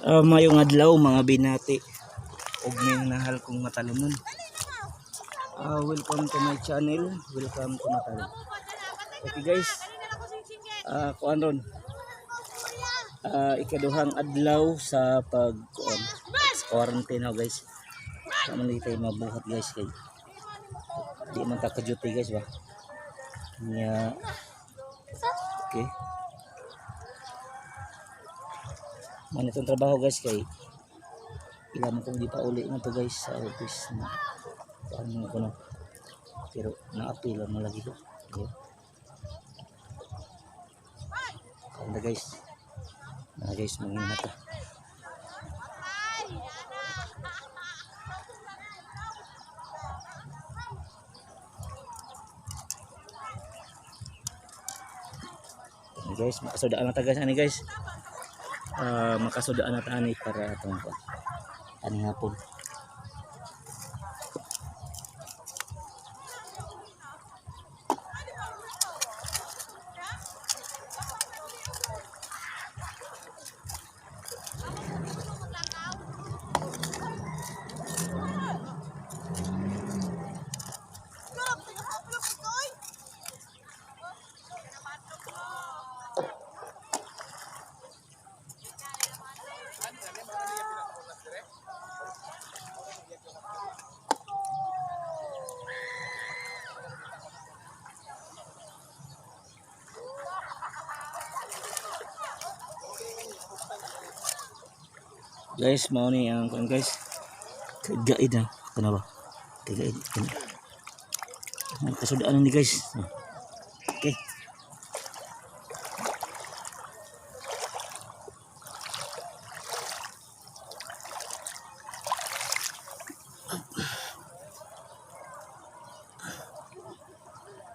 Mayong adlaw, mga binati ug minahal kong matalunon. Welcome to my channel. Welcome to Matalon. Okay guys. Kuan ron. Ikaduhang adlaw sa pag kuan sa quarantine ho, guys. Sa man tayo mabuhat, guys, kay di man ta ka-duty, guys, ba. Nya okay. Man itong trabaho, guys, kay ila man kong di pa uli na to, guys, sa office na paano ko no, pero naapil lang lagi ko. Okay. Kanda, guys, na guys, manginhat ta. Ani, guys, makasudaan na ta, guys, ani, guys. Makasudaan na ta ani para atong kuan ani hapon. Guys, mao ni ang kuan, guys. Kagaid na kana ba? Kagaid kana. Ang kasudaan ni, guys. Oh.